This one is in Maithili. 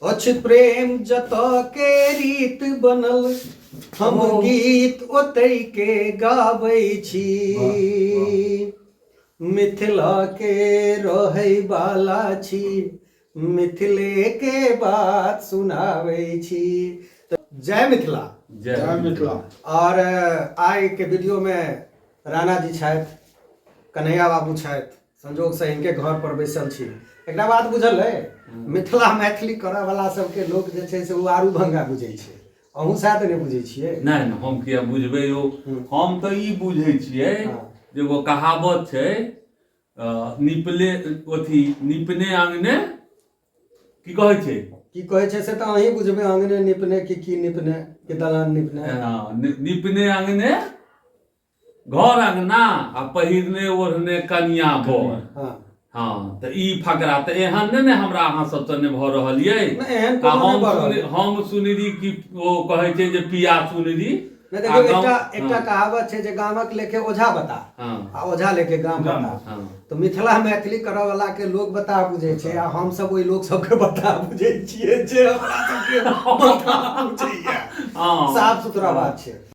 अछि प्रेम जतऽ के रीत बनल, हम गीत ओतै के गाबै छी। मिथिला के रहै वाला छी, मिथिले के बात सुनाबै छी। तऽ जय मिथिला। जय मिथिला। और आइ के वीडियो में राणा जी छथि, कन्हैया बाबू छथि, संजोग से इनके घर पर बैसल छी। एकटा बात बुझल है, मिथिला मैथिली करऽ वाला सबके लोक जे छै से ओ आरू भंगा बुझै छै। अहूँ सएह तऽ नहि बुझै छियै? नहि नहि, हम किया बुझबै यौ। हम तऽ ई बुझै छियै जे एगो कहावत छै, निपले अथी निपने आंगने की कहै छै? की कहै छै से तऽ अहीं बुझबै। आंगने निपने की की निपने कि दलान निपने? हँ, निपने आंगने घर अंगना आ पहिरने ओढ़ने कनिया बर। हँ, तऽ ई फकरा तऽ एहन नहि ने हमरा अहाँ सबसँ नहि भऽ रहल ये। नहि, एहन आ कोनो नहि हम भऽ रहल। हम सुनरी कि ओ कहै छै जे पिया सुनरी। नहि, आ देखियौ, गाँव एकटा एकटा कहावत छै जे गामक लेखे ओझा बता आ ओझा लेखे गाम बता। तऽ मिथिला मैथिली करऽ वाला के लोक बता बुझै छै आ हम सब ओहि लोक सबके बता बुझै छियै जे हमरा सबके बता बुझैया। साफ सुथरा बात छै।